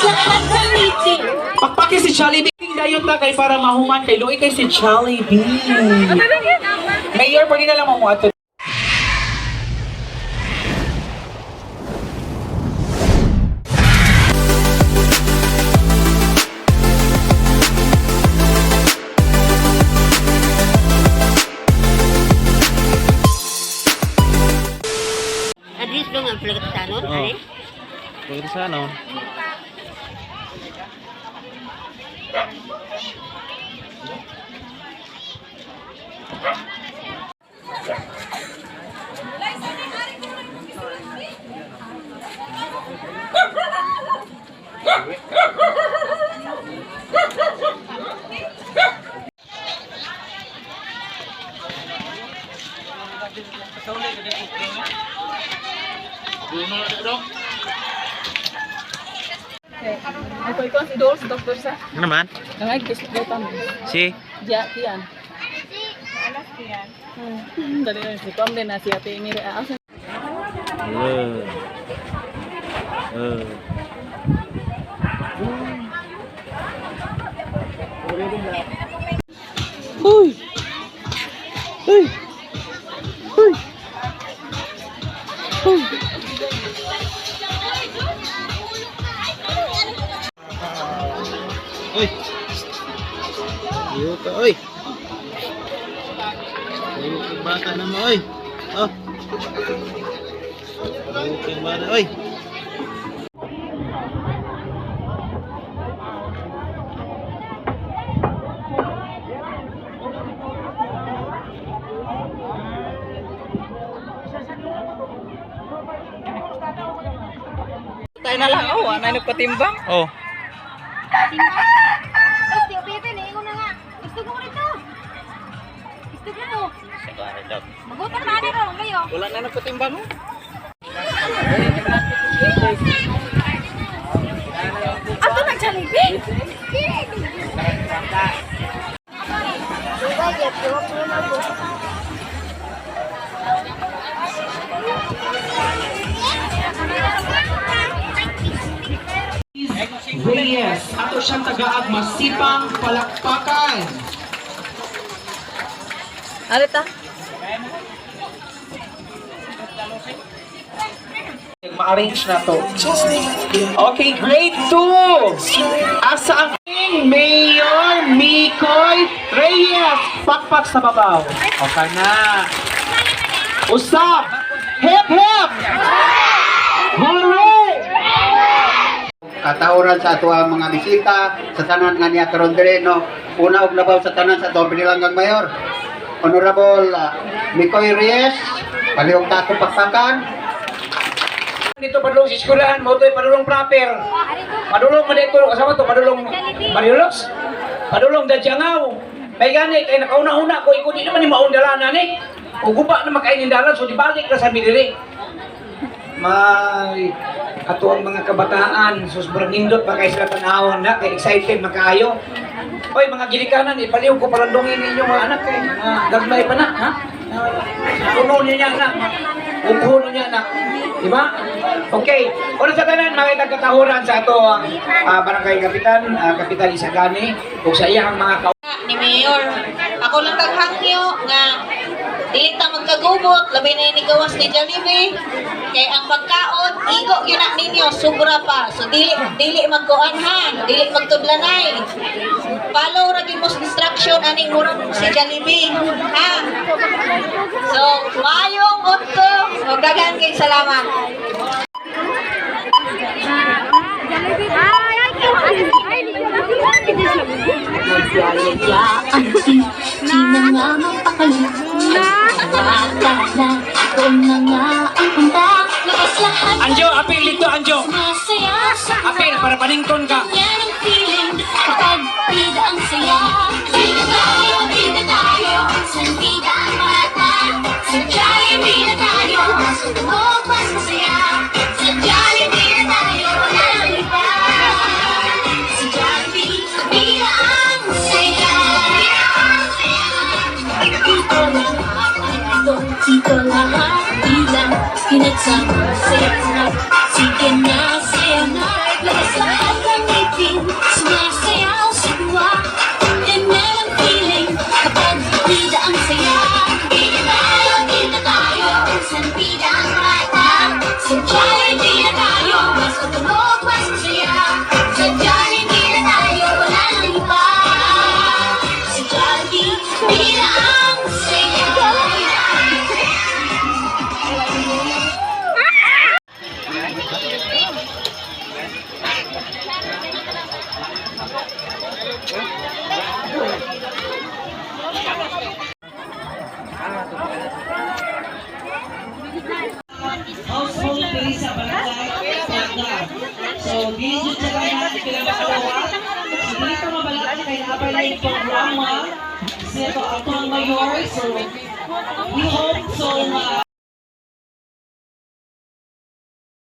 Lahat ng meeting. Pakpaki si Jollibee. Dayon ta kay para mahuman kay luoy kay si Jollibee. Mayor, pwede na lang mo ato. Address dong ang Flagstanon, Oo. ani? Pwede sa ano? Ako ikaw si Dolce, doktor sa. Ano naman? Nangay, kislotan. Si? Diya, tiyan. Dali na si Kwam din na si Ate Mira. Ah, asa Uy! Uy! Uy! Uy! Uy! Iyo ka, oy! Iyo ka bata na mo, oy! Oh! Iyo ka bata, oy! Tayo na lang, oh, anay nagpatimbang. Oh! Tapos, di Pepe, naiingon na nga. Gusto ko nito. Gusto ko to. Magutom na rin kayo. Wala na nagpatimbang, oh. Ato na Jollibee. Reyes, ato siyang tagaag masipang palakpakan. Arita. Ma-arrange na to. Okay, grade 2. Asa ang Mayor Mikoy Reyes. Pakpak sa babaw. Okay na. Usap! Hip hip! Hooray! Katawran sa ato ang mga bisita sa tanan nga niya karon diri, no. Una og labaw sa tanan sa atong pinilanggang mayor, Honorable Mikoy Reyes, palihog ta akong pakpakan. Dito padulong sa eskwelahan, mo to'y padulong proper. Padulong man dito, kasama to, padulong Mariulos. Padulong Dadyangaw. May gani, kay nakauna-una ko, ikaw di naman ni maong dalanan eh. O guba na makainin dalan, so di balik na sa midiri. May ato ang mga kabataan, sus murag nindot pa kay sila tanawon na, kay excited makaayo. Oy, mga ginikanan, ipaliw ko palandungin ninyo mga anak kay mga gagmay pa na, ha? Puno niya na, upuno niya na. Di ba? Okay. Una sa tanan, mga itagkatahuran sa ato ang barangay kapitan, Kapitan Isagani, ug sa iyang mga ni Mayor. Ako lang kang hangyo nga dili ta magkagubot, labi na ni gawas ni Jollibee. Kay ang pagkaon, igo gyud na ninyo, sobra pa. So dili dili magkuan ha, dili magtudlanay. Follow ra gyud mo sa instruction aning murag si Jollibee, ha. So, mayong udto. So, daghan kay salamat. Nagyayayaan si Si mga mapakali. Bata na, doon na nga ang punta. Labas lahat. Anjo, apil dito, Anjo. Masaya sa Apil para panington ka. Yan ang feeling kapag bida ang saya. Bida tayo, bida tayo. Sa bida ang bata. Sa Jollibee na tayo. Mas tugtog, mas masaya. Sa Jollibee na tayo. Wala nang iba. Sa Jollibee, bida ang saya. Dito lahat, dito, dito lahat. Bilang pinagsama, saya na. Sige na, saya na. Labas lahat. So, dili jud siya kaya sila makadawa. So, dili ka mabalaka kay naa pa programa sa ato ang mayor. So, we hope so nga